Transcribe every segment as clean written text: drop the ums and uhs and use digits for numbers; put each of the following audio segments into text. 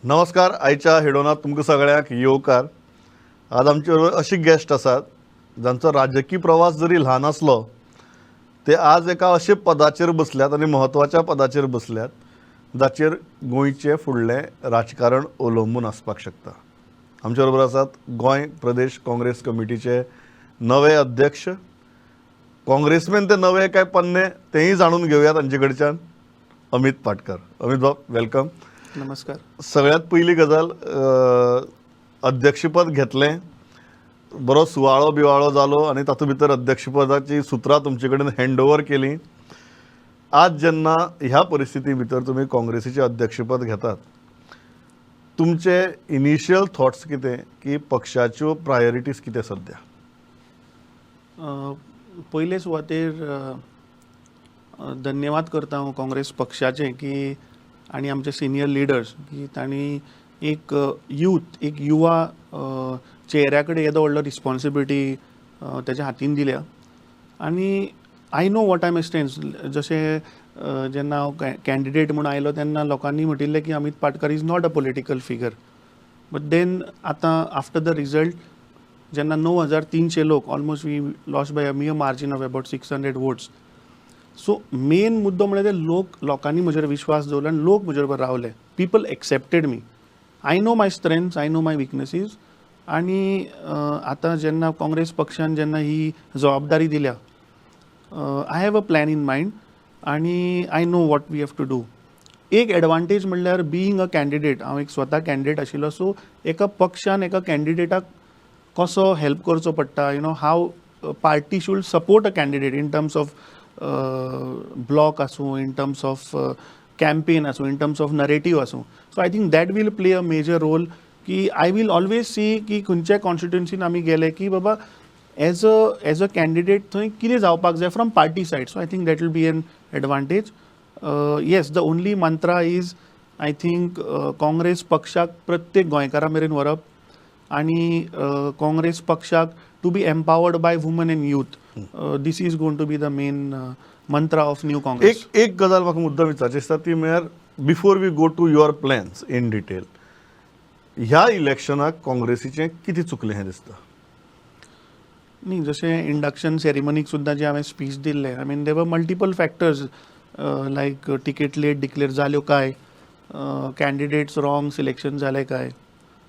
नमस्कार. आयच्या हेडोनात तुमकां सगळ्यांक येवकार. आज आमचे बरोबर अशी गेस्ट आसात जांचो राजकीय प्रवास जरी ल्हान आसलो, ते आज एका अशे पदाचेर बसल्यात आनी म्हत्वाच्या पदाचेर बसल्यात जाचेर गोंयचें फुडलें राजकारण अवलंबून आसपाक शकता. आमचे बरोबर आसात गोंय प्रदेश काँग्रेस कमिटीचे नवे अध्यक्ष, काँग्रेसमॅन. ते नवे काय पोन्ने तेंय जाणून घेवया तांचे कडच्यान. अमित पाटकर. अमित बाब, welcome. नमस्कार. सगळ्यात पयली गजाल, अध्यक्षपद घेतलें, बरो सुवाळो बिवाळो जालो आनी तातूंत भितर अध्यक्षपदाची सुत्रां तुमचे कडेन हँड ओवर केलीं. आज जेन्ना ह्या परिस्थिती भितर तुमी काँग्रेसीचें अध्यक्षपद घेतात, तुमचे इनिशियल थॉट्स कितें की पक्षाच्यो प्रायोरिटीज कितें सद्या? पयले सुवातेर अ, अ, धन्यवाद करता हांव काँग्रेस पक्षाचे की आनी आमचे सिनियर लिडर्स की तांणी एक यूथ, एक युवा चेहऱ्या कडेन येदो व्हडलो रिस्पॉन्सिबिलिटी तेज्या हातीन दिल्या आनी I know what I am stand. जशें जेन्ना हांव कॅन्डिडेट म्हूण आयलो तेन्ना लोकांनी म्हणिल्लें की Amit Patkar is not a political figure, but then आतां आफ्टर the result जेन्ना 9300 लोक, almost we lost by a mere margin of about 600 votes. So main मुद्दो म्हळ्यार ते लोक, लोकांनी म्हजेर विश्वास दवरलो आनी लोक म्हजे बरोबर रावले. People accepted me. I know my strengths, I know my weaknesses. आनी आतां जेन्ना काँग्रेस पक्षान जेन्ना ही जबाबदारी दिल्या, I have a plan in mind आनी I know what we have to do. एक एडवांटेज म्हणल्यार बिईंग अ कॅन्डिडेट, हांव एक स्वता कॅन्डिडेट आशिल्लो, सो एका पक्षान एका कॅन्डिडेटाक कसो हेल्प करचो पडटा, how party should support a candidate in terms of block आसूं, इन टर्म्स ऑफ कॅम्पेन आसूं, इन टर्म्स ऑफ नरेटीव आसूं. So I think that will play a major role की I will always see की खंयच्या कॉन्स्टिट्युन्सीन आमी गेले की बाबा एज अ कॅन्डिडेट थंय कितें जावपाक जाय from party side. So I think that will be an advantage. Yes, the only mantra is, I think, Congress पक्षाक प्रत्येक गोंयकारा मेरेन व्हरप आनी काँग्रेस पक्षाक to be empowered by women and youth. This is going to be the main mantra of new Congress. एक एक गजाल म्हाका मुद्दम विचारची आसता, ती म्हळ्यार before we go to your plans in detail, ह्या इलेक्शनाक काँग्रेसीचें कितें चुकलें हें दिसता? न्ही, जशें इंडक्शन सेरेमनीक सुद्दां जे हांवें स्पीच दिल्लें, I mean, there were multiple factors like ticket late declare जाल्यो काय, कॅन्डिडेट्स रॉंग सिलेक्शन जालें काय,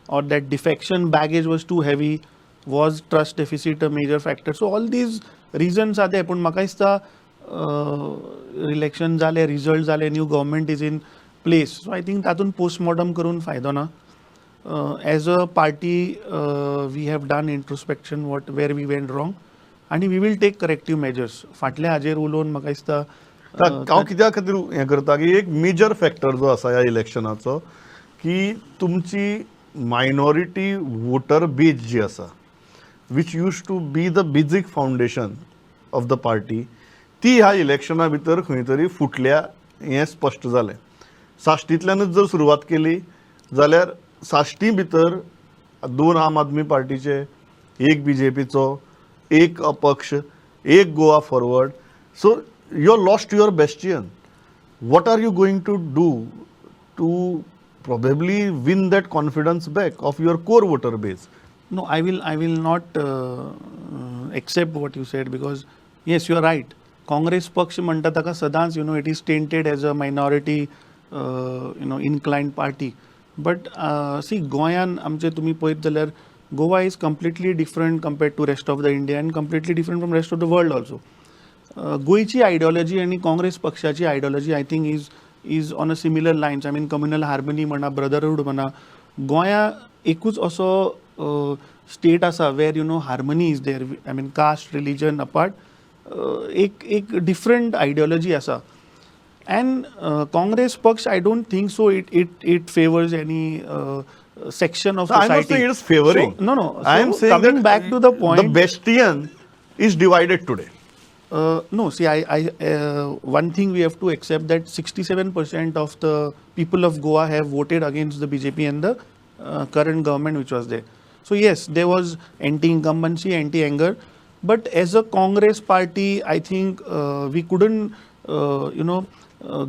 or that defection baggage was too heavy, was trust deficit a major factor? So all these reasons are there. पूण म्हाका दिसता election जालें, result जालें, new government is in place, so I think तातूंत postmortem करून फायदो ना. As a party, we have done introspection, what where we went wrong आनी we will take corrective measures. फाटल्या हाजेर उलोवन म्हाका दिसता हांव कित्या खातीर हें करता की एक मेजर फॅक्टर जो आसा ह्या इलेक्शनाचो की तुमची मायनॉरिटी वोटर बेज जी आसा, which used to be the basic foundation of the party, ती ह्या इलेक्शना भितर खंय तरी फुटल्या हें स्पश्ट जालें. साश्टींतल्यानच जर सुरवात केली जाल्यार साश्टी भितर दोन आम आदमी पार्टीचे, एक बीजेपीचो, एक अपक्ष, एक Goa forward. So you lost your bastion. What are you going to do to probably win that confidence back of your core voter base? No, I will not accept what you said because yes, you are right. Congress पक्ष म्हणटा ताका सदांच it is tainted as a minority inclined party. But see, गोंयान आमचे तुमी पळयत जाल्यार Goa is completely different compared to rest of the India and completely different from rest of the world also. गोंयची आयडियोलॉजी आनी काँग्रेस पक्षाची ideology, I think, is on a similar lines. I mean, communal harmony म्हणा, brotherhood म्हणा, गोंया एकूच असो state आसा where harmony is there. I mean, caste, religion apart, एक एक डिफरंट आयडियोलॉजी आसा अँड काँग्रेस पक्ष, I don't think so it favours any section of I'm not society. Saying it's favoring. No. I am So, saying coming that back to the point, the bastion is divided today. No, see, one thing we have to accept, that 67% of the people of Goa have voted against the BJP and the current government which was there. So yes, there was anti-incumbency, anti-anger, but as a Congress party, I think we couldn't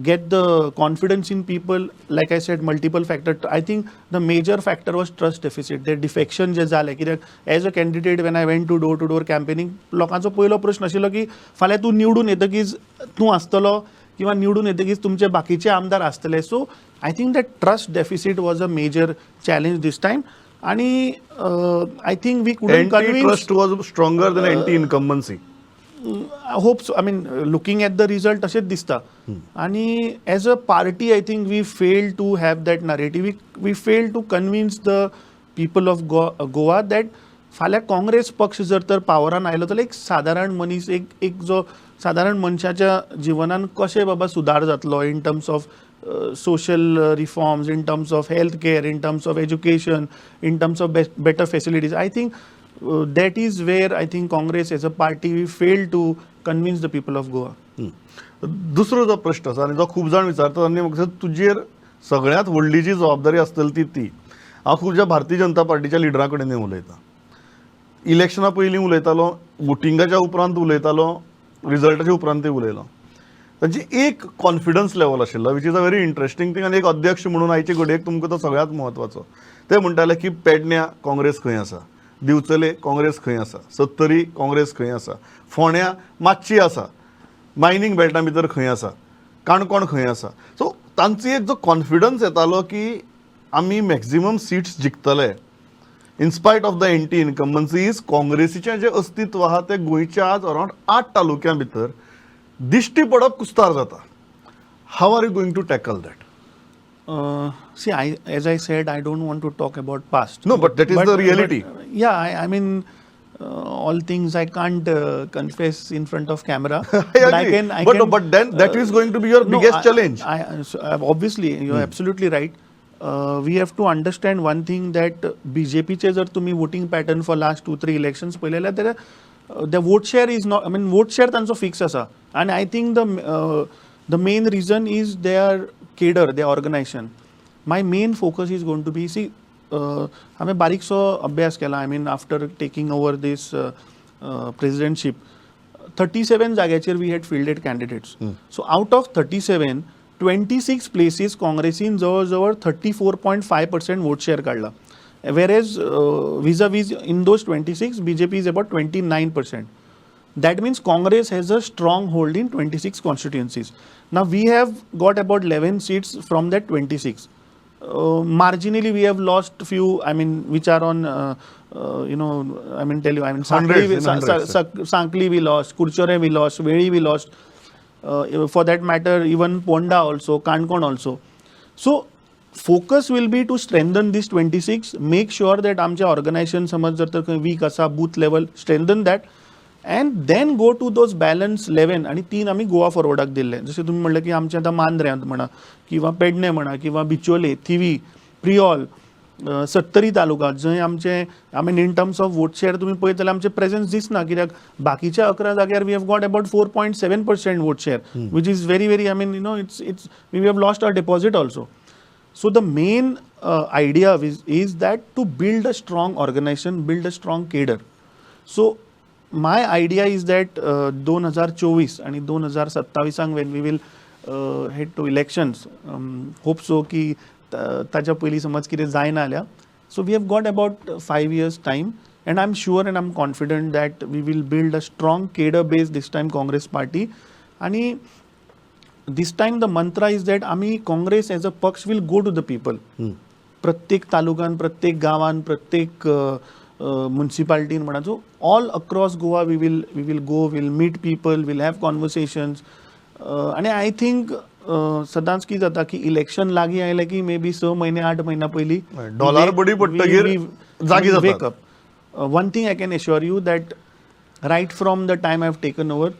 get the confidence in people. Like I said, multiple factor. I think the major factor was trust deficit. ते defection जे जालें, कित्याक as a candidate, when I went to door to door campaigning, लोकांचो पयलो प्रश्न आशिल्लो की फाल्यां तूं निवडून येतकीच तूं आसतलो किंवा निवडून येतकीच तुमचे बाकीचे आमदार आसतले. So I think that trust deficit was a major challenge this time आणि I think we couldn't anti convince. Trust was stronger than anti incumbency. I hope so. I mean, looking at the result तशेंच दिसता आणि as a party, I think we fail to have that narrative. We fail to convince the people of Goa that फाल्यां काँग्रेस पक्ष जर तर पावरान आयलो जाल्यार एक सादारण मनीस, एक एक जो सादारण मनशाच्या जिवनान कशें बाबा सुदार जातलो in terms of social reforms, in terms of health care, in terms of education, in terms of better facilities. I think that is where I think Congress as a party, we failed to convince the people of Goa. दुसरो जो प्रश्न आसा आनी जो खूब जाण विचारतात आनी म्हाका दिसता तुजेर सगळ्यांत व्हडली जी जबाबदारी आसतली ती ती हांव खुबश्या भारतीय जनता पार्टीच्या लिडरां कडेन उलयतां. इलेक्शना पयलीं उलयतालो, वोटिंगाच्या उपरांत उलयतालो, रिजल्टाच्या उपरांतूय उलयलो. तांची एक कॉन्फिडन्स लेवल आशिल्लो, which is a very interesting thing. आनी एक अध्यक्ष म्हणून आयचे घडयेक तुमकां तो सगळ्यांत म्हत्वाचो. ते म्हणटाले की पेडण्या काँग्रेस खंय आसा, दिवचले काँग्रेस खंय आसा, सत्तरी काँग्रेस खंय आसा, फोंड्या मातशी आसा, मायनींग बेल्टा भितर खंय आसा, काणकोण खंय आसा. सो तांचो एक जो कॉन्फिडन्स येतालो की आमी मॅक्झिमम सिट्स जिखतले in spite of the anti incumbency is काँग्रेसीचें जें अस्तित्व आहा तें गोंयच्या आज अरावंड आठ तालुक्यां भितर दिश्टी पडप कुस्तार जाता. How are you going to tackle that? See, as I said, I don't want to talk about past. No, but that is the reality. But, yeah, I mean, all things I can't confess in front of camera. I But I agree. can, I But, can, but then that is going to be your no, biggest challenge. Obviously, you're absolutely right. We have to understand one thing, that BJP चे जर तुम्ही voting pattern for last two three elections पळयले जाल्यार the vote share is not, I mean, vote share तांचो fix आसा आनी I think the main reason is their cadre, their organization. My main focus is going to be, see, हांवें बारीकसो अभ्यास केला. I mean, after taking over this presidentship, 37 जाग्याचेर we had fielded candidates. So out of 37, 26 places काँग्रेसीन जवळ जवळ 34.5% vote share काडला, whereas vis-a-vis in those 26, BJP is about 29%. That means Congress has a strong hold in 26 constituencies. Now we have got about 11 seats from that 26. Marginally we have lost few, I mean, which are on, I mean, tell you, I mean, Hundreds, Sankli, in hundreds. Sankli we lost, Curchorem we lost, Veli we lost. For that matter, even Ponda also, Kankon also. So focus will be to strengthen this 26, make sure that आमचे organisation समज जर तर खंय week आसा, booth level, strengthen that and then go to those balance 11. आणि तीन आमी गोवा फॉरवर्डाक दिल्ले. जशें तुमी म्हणलें की आमचें आतां मांद्र्यांत म्हणा किंवा पेडणे म्हणा किंवा बिचोले, थिवी, प्रियोल, सत्तरी तालुका जंय आमचे, I mean, in terms of vote share तुमी पळयत जाल्यार आमचें प्रेझन्स दिसना, कित्याक बाकीच्या 11 जाग्यार we have got about 4.7% vote share, which is very very, I mean, it's we have lost our deposit also. So the main idea is that to build a strong organization, build a strong cadre. So my idea is that 2024 आणि 2027 when we will head to elections, hope so की ताच्या पयलीं समज कितें जायना जाल्यार, so we have got about 5 years time and I am sure and I am confident that we will build a strong cadre base this time, Congress party. आणि this time the mantra is that आमी Congress as a पक्ष will go to the people. प्रत्येक तालुक्यान, प्रत्येक गांवान, प्रत्येक मुन्सिपालिटीन म्हणा, so all across Goa we will go, will meet people, will have conversations. आनी I think सदांच कितें जाता की इलेक्शन लागीं आयलें की मे बी 6 म्हयने, 8 म्हयन्या पयलीं डॉलर बडी पडटगीर जागी जातात. Wake up. One thing I can assure you, that right from the time I've taken over,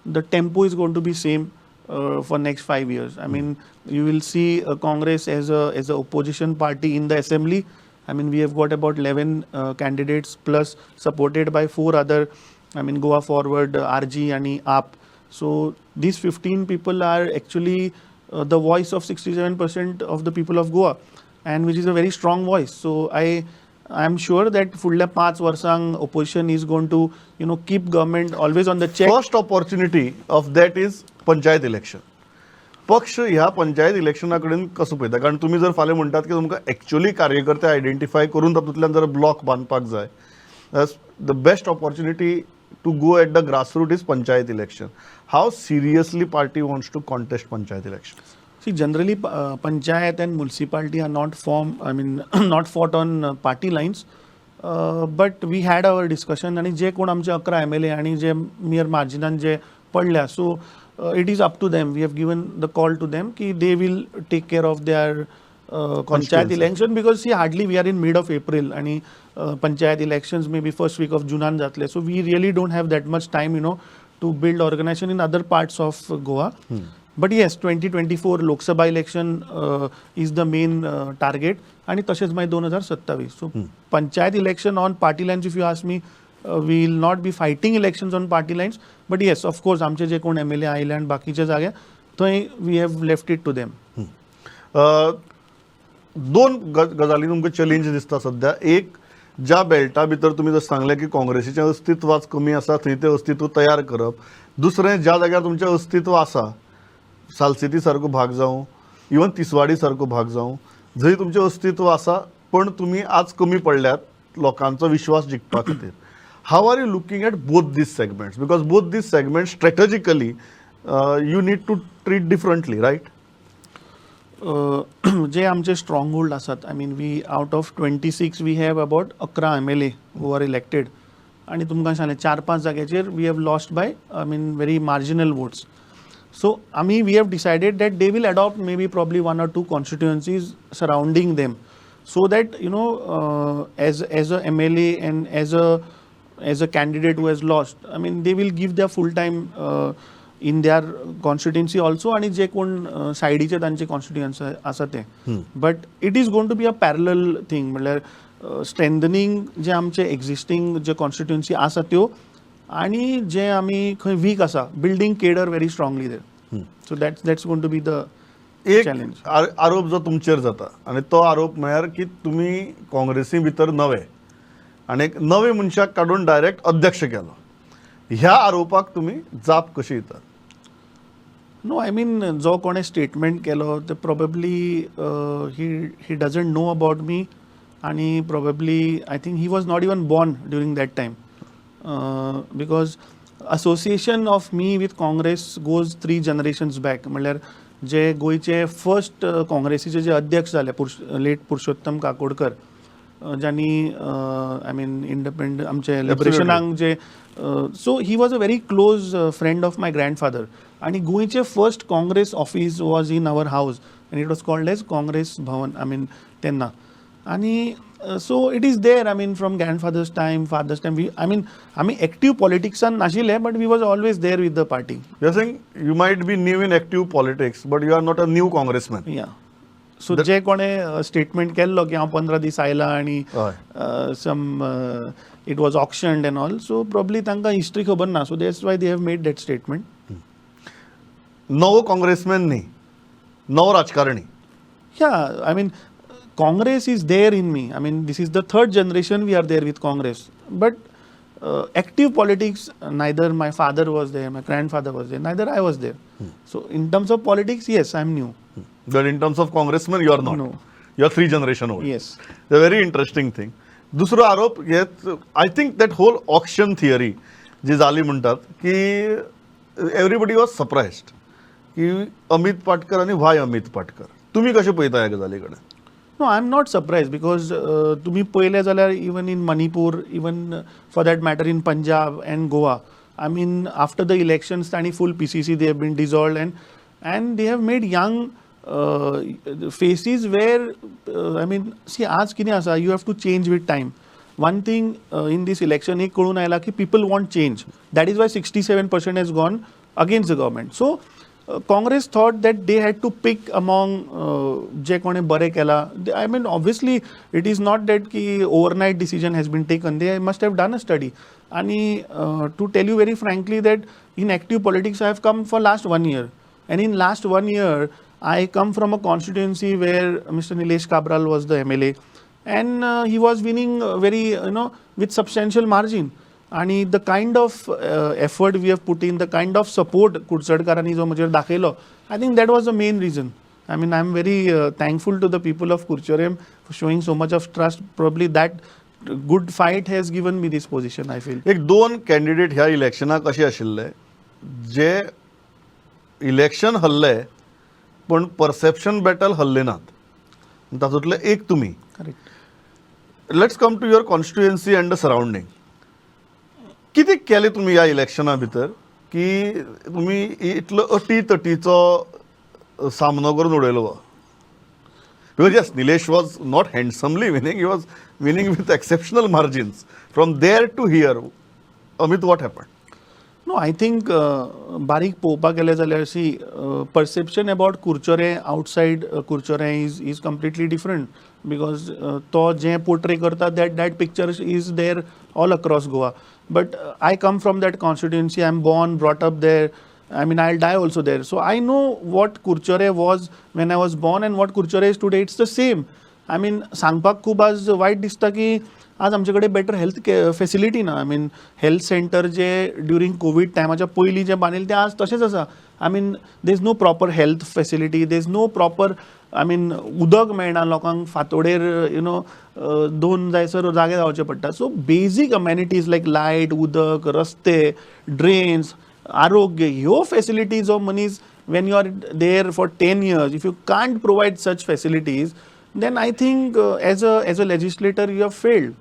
the tempo is going to be same for next 5 years. I mean, you will see Congress as a opposition party in the assembly. I mean, we have got about 11 candidates plus supported by four other, I mean, Goa Forward, RG and AAP. So these 15 people are actually the voice of 67% of the people of Goa, and which is a very strong voice. So I am sure that फुडल्या 5 वर्सांक opposition is going to keep government always on the check. First opportunity of that is panchayat election. पक्ष ह्या पंचायत इलेक्शना कडेन कसो पळयता? कारण तुमी जर फाल्यां म्हणटात की तुमकां एक्च्युअली कार्यकर्ते आयडेंटिफाय करून तातूंतल्यान जर ब्लॉक बांदपाक जाय, the best opportunity to go at the grassroot is panchayat election. How seriously party wants to contest panchayat election? See, generally, panchayat and municipality are not form, I mean, not fought on party lines. But we had our discussion आणि जे कोण आमचे 11 MLA आणि जे मियर मार्जिनान जे पडल्या, so it is up to them. We have given the call to them की they will take care of their panchayat election, because see, hardly we are in mid of April आणि panchayat elections maybe first week of जुनान जातले, so we really don't have that much time to build organization in other parts of Goa. But yes, 2024 Lok Sabha election is the main target आणि तशेंच मागीर 2027. So panchayat election on party lines, if you ask me, we will not be fighting elections on party lines, but yes, of course, आमचे जे कोण MLA आयले आनी बाकीच्या जाग्यार थंय we have left it to them. दोन गजाली तुमकां चॅलेंज दिसता सध्या. एक, ज्या बेल्टा भितर तुमी जर सांगलें की काँग्रेसीचें अस्तित्व आज कमी आसा, थंय तें अस्तित्व तयार करप. दुसरें, ज्या जाग्यार तुमचें अस्तित्व आसा, सालसेती सारको भाग जावं, इवन तिसवाडी सारको भाग जावं, जंय तुमचें अस्तित्व आसा पण तुमी आज कमी पडल्यात लोकांचो विश्वास जिखपा खातीर, how are you looking at both these segments? Because both these segment strategically you need to treat differently, right? जे आमचे स्ट्रॉंग होल्ड आसात, I mean, we out of 26 we have about 11 MLA who are elected आणि तुमकां सांगलें, चार पांच जाग्याचेर we have lost by, I mean, very marginal votes. So आमी we have decided that they will adopt maybe probably one or two constituencies surrounding them, so that as a MLA and as a candidate who has lost, I mean, they will give their full time in their constituency also आणि जे कोण सायडीचे तांचे constituency आसा ते. But it is going to be a parallel thing, म्हणल्यार strengthening जे आमचे existing जे constituency आसा त्यो आणि जे आमी खंय वीक आसा, building cadre very strongly there. So that's going to be the एक challenge. आरोप जो तुमचेर जाता आनी तो आरोप म्हळ्यार की तुमी काँग्रेसी भितर नवे आनी एक नवे मनशाक काडून डायरेक्ट अध्यक्ष केलो. ह्या आरोपाक तुमी जाप कशी दितात? नो, I mean, जो कोणें स्टेटमेंट केलो ते probably he doesn't know about me आणि probably I think he was not even born during that time, because association of me with Congress goes three generations back. म्हणल्यार जे गोंयचे first काँग्रेसीचे जे अध्यक्ष जाले, पुरुष लेट पुरुषोत्तम काकोडकर, ज्यांनी, I mean, independent आमचे लिबरेशनाक जे, so he was a very close friend of my grandfather आणि गोंयचे first Congress office was in our house and it was called as Congress Bhavan, I mean, तेन्ना. आणि so it is there, I mean, from grandfather's time, father's time, we, I mean, आमी active पॉलिटिक्सान नाशिल्ले, but we was always there with the party. You are saying you might be new in active politics, but you are not a new congressman. या, so जे कोणें statement केल्लो की हांव 15 दीस आयला आनी some it was auctioned and all, so probably तांकां history खबर ना, so that's why they have made that statement. नवो काँग्रेसमॅन न्ही, नवो राजकारणी. Yeah, I mean, Congress is there in me. I mean, this is the third generation we are there with Congress. But active politics, neither my father was there, my grandfather was there, neither I was there. So, in terms of politics, yes, I'm new. But in terms of congressman you are not. No. You are three generation old. Yes. The very interesting thing. दुसरो आरोप हे, I think that whole auction theory जी जाली म्हणटात की everybody was सरप्रायज्ड की अमित पाटकर आनी Y Amit Patkar. तुमी कशें पळयता ह्या गजाली कडेन? No, I'm not surprised because तुम्ही पळयलें जाल्यार even in Manipur, even for that matter in Punjab and Goa, I mean, after the elections तांणी full PCC they have been dissolved and they have made young faces where, I mean, see, आज कितें आसा, you have to change with time. One thing in this election एक कळून आयला की people want change. That is why 67% has gone against the government. So Congress thought that they had to pick among जे कोणें बरें केलां. I mean, obviously it is not that की overnight decision has been taken. They must have done a study. आणि to tell you very frankly that in active politics I have come for last one year, and in last one year I come from a constituency where Mr. Nilesh Cabral was the MLA and he was winning very with substantial margin. आनी the kind of effort we have put in, the kind of support कुडचडकारांनी जो म्हजेर दाखयलो, I think that was the main reason. I mean, I am very thankful to the people of Curchorem for showing so much of trust. Probably that good fight has given me this position, I feel. एक दोन candidate ह्या इलेक्शनाक अशे आशिल्ले जे election हरले पण perception battle हरले नात. तातूंतले एक तुमी. Correct. Let's come to your constituency and the surrounding. कितें केलें तुमी ह्या इलेक्शना भितर की तुमी इतलो अटी तटीचो सामनो करून उडयलो? Because yes, Nilesh was not handsomely winning, he was winning with exceptional margins. From there to here, Amit, what happen? No, I think बारीक पळोवपाक गेलें जाल्यार, see, perception about Curchorem outside Curchorem is completely different because तो जें portray करता, that picture is there all across Goa. But I come from that constituency. I am born, brought up there. I mean, I'll die also there. So I know what Curchorem was when I was born and what Curchorem is today. It's the same. I mean, सांगपाक खूब आज वायट दिसता की आज आमचे कडेन better health facility ना. I mean, health centre J during Covid टायमाच्या पयलीं जें बांदिल्लें तें आज तशेंच आसा. I mean, there is no proper health facility, there is no proper, I mean, उदक मेळना लोकांक. फांतोडेर you know दोन जायसर जागे जावचें पडटा. So basic amenities like light, उदक, रस्ते, ड्रेन्स, आरोग्य, ह्यो फेसिलिटी जो मनीस, when you are there for 10 years, if you can't provide such facilities, then I think as a legislator you have failed.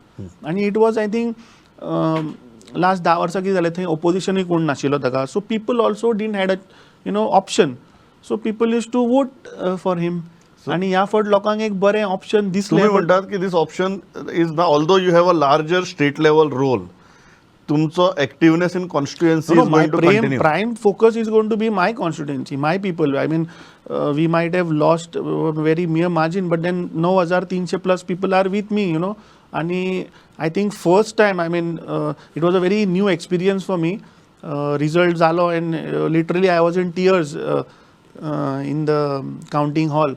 आनी it was, I think, last 10 वर्सां कितें जालें, थंय ओपोजिशनूय कोण नाशिल्लो ताका. So people also didn't had a option, so people used to vote for him. आनी ह्या फावट लोकांक एक बरें ऑप्शन दिसलें. तुम्ही म्हणटात की this option is ना, although you have a larger state level role, तुमचो activeness in constituency No, is my going to prime, continue. Prime focus is going to be my constituency, my people. I mean, we might have lost very mere margin, but then 9300 plus people are with me. And I think first time, I mean, it was a very new experience for me. Result जालो and literally I was in tears in the counting hall.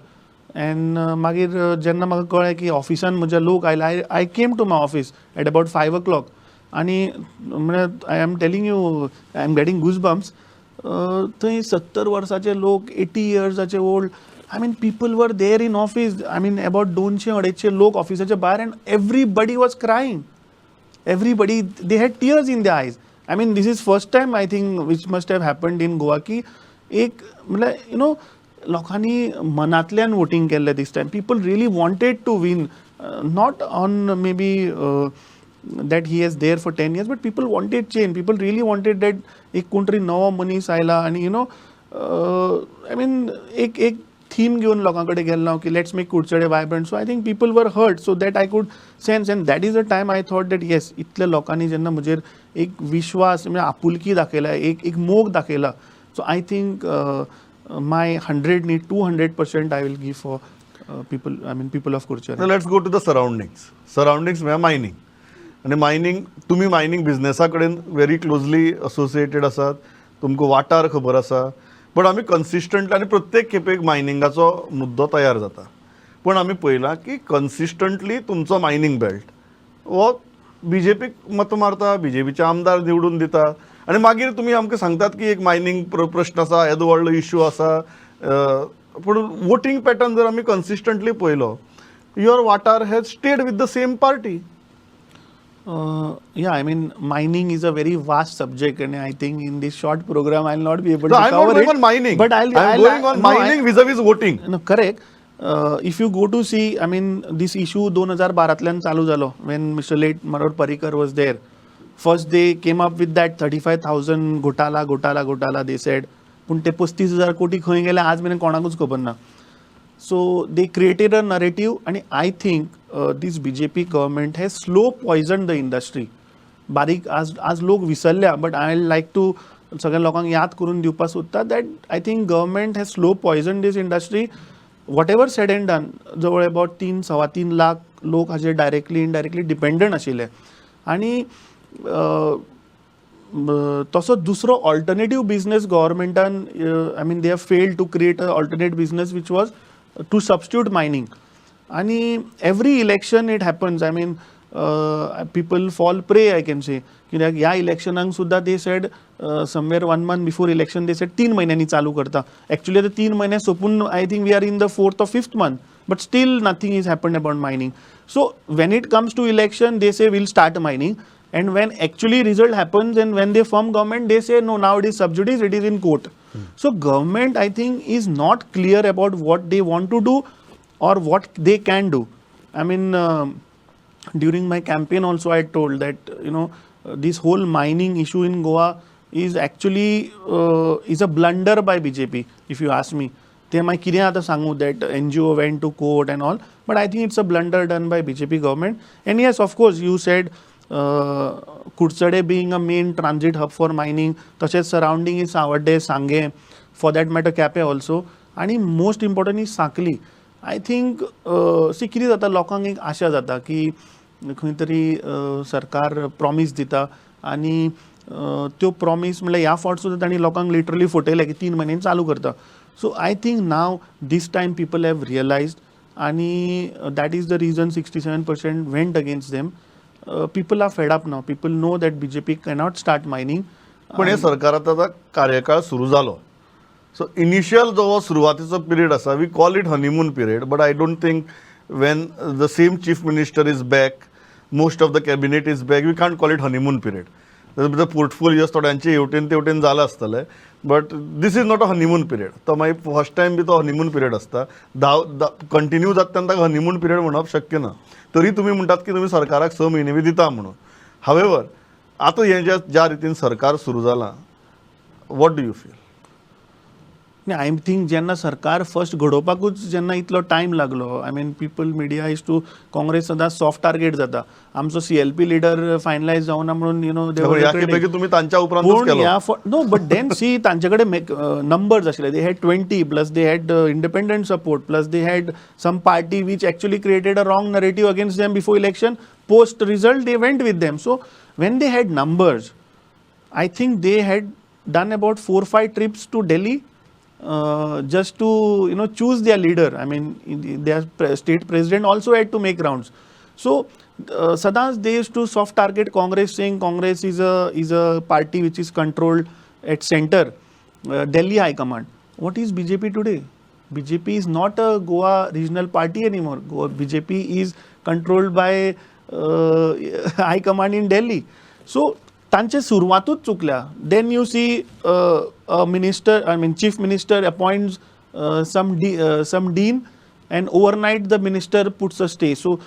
And मागीर जेन्ना म्हाका कळ्ळें की ऑफिसान म्हज्या लोक आयले, I came to my office at about 5 o'clock आनी म्हळ्यार, I am telling you, I am getting goosebumps. थंय 70 वर्साचे लोक, 80 इयर्साचे old, I mean, people were there in office. I mean, about दोनशे अडेचशे लोक ऑफिसाच्या भायर and everybody was crying. Everybody, they had tears in their eyes. I mean, this is first time, I think, which must have happened in Goa की एक म्हळ्यार you know लोकांनी मनांतल्यान voting केल्लें. This time people really wanted to win, not on maybe that he is there for 10 years, but people wanted change. People really wanted that एक कोण तरी नवो मनीस आयला आनी you know I mean, एक एक थीम घेवन लोकां कडेन गेल्लो हांव की let's make Curchorem vibrant. So I think people were hurt, so that I could sense, and that is the time I thought that yes, इतल्या लोकांनी जेन्ना म्हजेर एक विश्वास, म्हणजे आपुलकी दाखयला, एक एक मोग दाखयला, so I think my 100 न्ही, 200% I will give for people, I mean, people of Curchorem. Let's go to the surroundings. Surroundings म्हळ्यार मायनींग. आनी मायनींग, तुमी मायनींग बिझनेसा कडेन व्हेरी क्लोजली असोसिएटेड आसात, तुमकां वाठार खबर आसा. बट आमी कन्सिस्टंटली आनी प्रत्येक खेपेक मायनिंगाचो मुद्दो तयार जाता, पूण आमी पळयलां की कन्सिस्टंटली तुमचो मायनींग बेल्ट हो बीजेपीक मत मारता, बीजेपीचे आमदार निवडून दिता आनी मागीर तुमी आमकां सांगतात की एक मायनींग प्रश्न आसा, येदो व्हडलो इशू आसा. पूण वोटींग पॅटर्न जर आमी कन्सिस्टंटली पळयलो, your वाठार has stayed with the same party. Yeah, I mean, mining is a very vast subject, and I think in this short program, I'll not be able So to I'm cover not going it. On mining. But I'll, I'm I'll going on no, mining vis-a-vis voting. No, correct. If you go to see, I mean, this issue 2012तल्यान चालू जालो when Mr. Late Manohar Parrikar was there. First they came up with that 35,000 घोटाला, घोटाला, घोटाला they said. पूण ते 35,000 कोटी खंय गेले, आज मेरेन कोणाकूच खबर ना. So they created a narrative आणि I think this BJP government has slow poison the industry. बारीक आज आज लोक विसरल्या, बट I like to सगळ्या लोकांक याद करून दिवपाक सोदता that I think government has slow poison this industry. Whatever said and done, जवळ अबाउट तीन सव्वा तीन लाख लोक हाजेर डायरेक्टली इनडायरेक्टली डिपेंडंट आशिल्ले आनी तसो दुसरो alternative business गव्हर्मेंटान, I mean, they have failed to create a alternate business which was to substitute mining. आणि every election it happens. I mean, People fall prey, I can say. कित्याक ह्या इलेक्शनाक सुद्दां they said somewhere one month before election, they said तीन म्हयन्यांनी चालू करता. Actually आतां तीन म्हयने सोंपून I think we are in the fourth or fifth month, but still nothing is happen about mining. So when it comes to election, they say we'll start mining, and when actually result happens and when they form government, they say, "No, now it is sub judice, it is in court." So government, I think, is not clear about what they want to do or what they can do. I mean, during my campaign also I told that this whole mining issue in Goa is actually is a blunder by BJP, if you ask me. ते मागीर कितें आतां सांगू, that NGO went to court and all, but I think it's a blunder done by BJP government. And yes, of course, you said Curchorem being a main transit hub for mining, तशेंच surrounding is Sanvordem, Sanguem, for that matter Quepem also, आनी most important is Sanquelim. I think, see, कितें जाता, लोकांक एक आशा जाता की खंय तरी सरकार प्रॉमीस दिता आनी त्यो प्रॉमीस म्हणल्यार ह्या फावट सुद्दां तांणी लोकांक लिटरली फटयलें की तीन म्हयन्यांनी चालू करता. So I think now this time people have realized आनी that is the reason 67% went against them. People are fed up now. People know that BJP cannot start mining. पण हे सरकाराचा आतां कार्यकाळ सुरू जालो, सो इनिशियल जो हो सुरवातीचो पिरियड आसा, we call it honeymoon period, but I don't think when the same chief minister is back, most of the cabinet is back, we can't call it honeymoon period. The portfolios थोड्यांचे हेवटेन तेवटेन जालां आसतलें, but this is not a honeymoon period. तो मागीर first time बी तो honeymoon period आसता, धाव कंटिन्यू जाता तेन्ना ताका हनीमून पिरियड म्हणप शक्य ना. तरी तुमी म्हणटात की तुमी सरकाराक स म्हयने बी दिता म्हणून. हावेवर, आतां हें ज्या ज्या रितीन सरकार सुरू जालां, what do you feel? I think जेन्ना सरकार फर्स्ट घडोवपाकूच जेन्ना इतलो टायम लागलो, I mean, people, media is to Congress सदांच सॉफ्ट टार्गेट जाता. आमचो सीएलपी लिडर फायनलायज जावना म्हणून you know ह्या खेपेक तुमी तांच्या उपरांतूच पूण केलो. ह्या, नो, बट then सी, तांचे कडेन नंबर्स आशिल्ले. They had 20 plus they had independent support, plus they had some party which actually created a wrong narrative against them before election. Post result, they went with them. So when they had numbers, I think they had done about 4, 5 trips to Delhi just to choose their leader. I mean, their state president also had to make rounds. So सदांच they used to soft target Congress, saying Congress is a party which is controlled at center, Delhi High Command. What is BJP today? BJP is not a Goa regional party anymore. Goa BJP is controlled by High Command in Delhi. So तांचे सुरवातूच चुकल्या. Then you see a minister, I mean, chief minister appoints some dean and overnight the minister puts a stay. So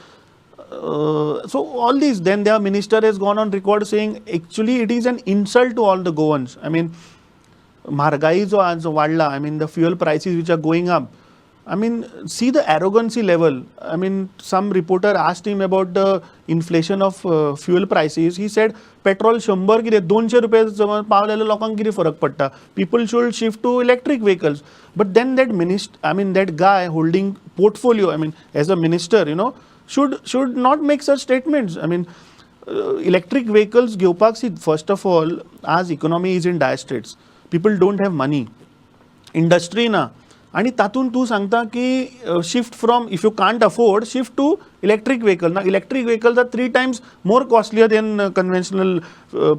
all these, then their minister has gone on record saying actually it is an insult to all the Goans. I mean, म्हारगाई जो आज वाडला, I mean, the fuel prices which are going up, I mean, see the arrogancy level. I mean, some reporter asked him about the inflation of fuel prices. He said petrol शंबर कितें दोनशे रुपये समज पावले, लोकांक कितें फरक पडटा? People should shift to electric vehicles. But then that minister, I mean, that guy holding portfolio, I mean, as a minister, should not make such statements. I mean, electric vehicles घेवपाक, see, first of all, आज economy is in dire straits, people don't have money, industry ना, आनी तातूंत तूं सांगता की shift from, if you can't afford, shift to electric vehicle. ना, electric vehicles are three times more costlier than conventional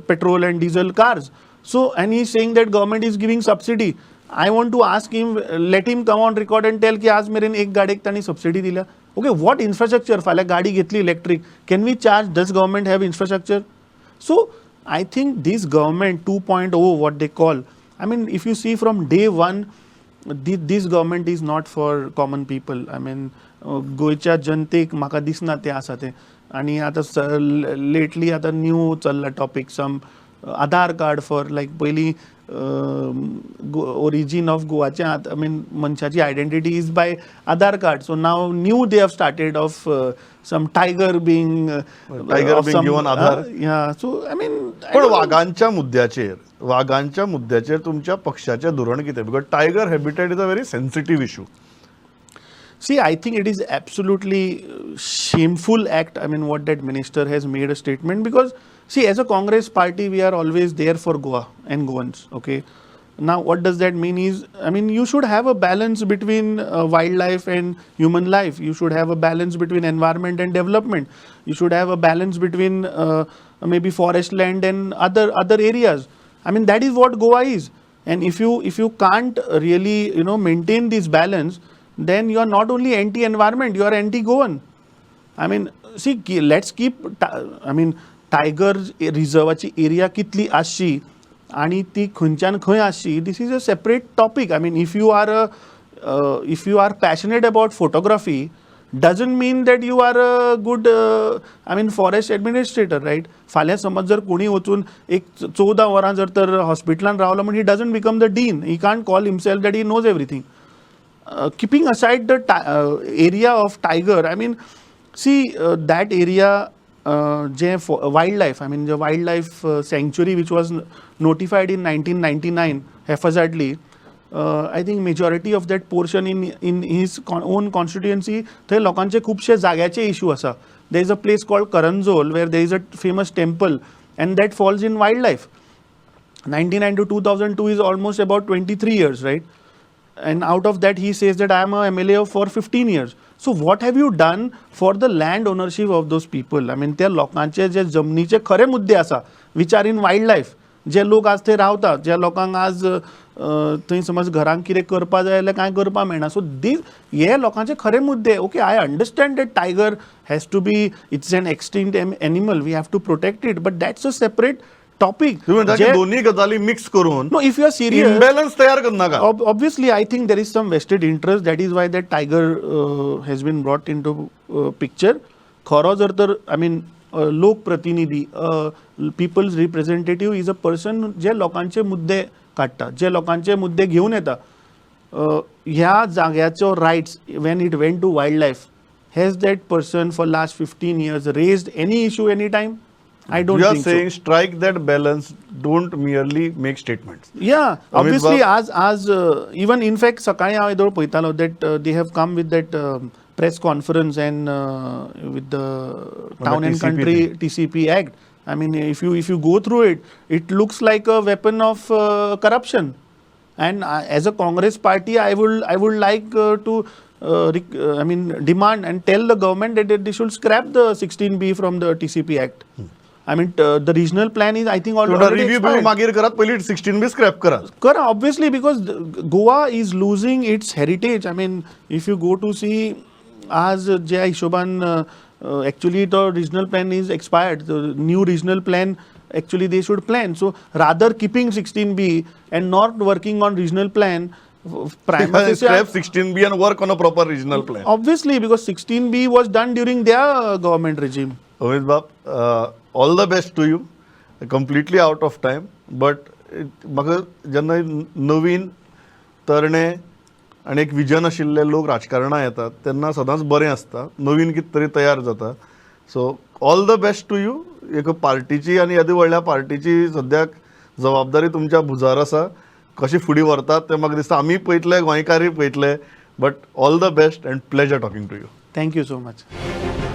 petrol and diesel cars. So, and he saying that government is giving subsidy. I want to ask him, let him come on record and tell की आज मेरेन एक गाडयेक तांणी subsidy दिल्या. Okay, what infrastructure? फाल्यां गाडी घेतली electric, can we charge? Does government have infrastructure? So I think this government 2.0, what they call, I mean, if you see from day one, this government is not for common people. I mean, गोंयच्या जनतेक म्हाका दिसना तें आसा तें. आनी आतां lately आतां न्यू चल्ला topic, some Aadhaar card for like पयलीं ओरिजीन ऑफ गोवाचें, I mean, मनशाची identity is by Aadhaar card. So now new they have started of some tiger being Tiger being given Aadhaar. Yeah, so I mean, पण वागांच्या मुद्द्याचेर तुमच्या पक्षाचें धोरण कितें? Because tiger habitat is a very sensitive issue. See, I think it is absolutely shameful act. I mean, what that minister has made a statement, because, see, as a Congress party, we are always there for Goa and Goans. Okay, Now, what does that mean is, I mean, you should have a balance between wildlife and human life. You should have a balance between environment and development. You should have a balance between maybe forest land and other areas. I mean, that is what Goa is. And if you can't really maintain this balance, then you are not only anti environment, you are anti Goan. I mean, see, let's keep, I mean, tiger रिजर्वाची area कितली आसची आणि ती खंयच्यान खंय आसची, this is a separate topic. I mean, if you are passionate about photography, doesn't mean that you are a good, I mean, forest administrator, right? फाल्यां समज जर कोणी वचून एक 14 वरां जर तर हॉस्पिटलान रावलो म्हण he doesn't become the dean. He can't call himself that he knows everything. Keeping aside the area of tiger, I mean, see, that area, J wildlife, I mean, the wildlife sanctuary which was notified in 1999 haphazardly, I think majority of that portion in his own constituency, थंय लोकांचे खुबशे जाग्याचे issue आसा. There is a place called Karanzol where there is a famous temple, and that falls in wildlife. 99 to 2002 is almost about 23 years, right? And out of that, he says that I am a MLA for 15 years. So what have you done for the land ownership of those people? I mean, त्या लोकांचे जे जमनीचे खरे मुद्दे आसा, which are in wildlife, जे लोक आज थंय रावतात, ज्या लोकांक आज थंय समज घरांक कितें करपा जाय जाल्यार कांय करपा मेळना, सो दीस हे लोकांचे खरे मुद्दे. Okay, I understand that tiger has to be, it's an extinct animal, we have to protect it, but that's a separate topic. तुम्ही म्हणता की दोन्ही गजाली मिक्स करून No, if you are serious, imbalance तयार करनाका. Obviously, I think there is some vested interest. That is why that tiger has been brought into picture. खरो जर तर, I mean, लोकप्रतिनिधी, people's representative is a person जे लोकांचे मुद्दे काडटा, जे लोकांचे मुद्दे घेवन येता. ह्या जाग्याचो rights, when it went to wildlife, has that person for last 15 years raised any issue any time? I don't You are think so. Saying strike that balance, don't merely make statements. Yeah, Amit obviously. बाब- आज आज even in fact सकाळी हांव येदोळ पळयतालो that they have come with that press conference and with the Town and TCP Country thing. TCP Act. I mean, if you go through it, it looks like a weapon of corruption. And as a Congress party, I would like to I mean, demand and tell the government that they should scrap the 16B from the TCP Act. I mean, the regional plan is, I think, already review expired. मागीर करात, पयलीं 16 बी scrap करात. करा, obviously, because Goa is losing its heritage. I mean, if you go to see, आज ज्या हिशोबान actually तो regional plan is expired, new regional plan actually they should plan. So rather keeping 16B and not working on regional plan, prima facie- Scrap 16B and work on a proper regional plan. Obviously, because 16B was done during their government regime. Amit बाब, all the best to you. Completely out of time, but म्हाका जेन्ना नवीन तरणे आनी एक vision आशिल्ले लोक राजकारणां येतात तेन्ना सदांच बरें आसता, नवीन कितें तरी तयार जाता. So all the best to you. एक पार्टीची आनी येदे व्हडल्या पार्टीची सद्याक जबाबदारी तुमच्या भुजार आसा. कशी फुडें व्हरतात तें म्हाका दिसता आमी पळयतले, गोंयकारय पळयतले. But all the best and pleasure talking to you. Thank you so much.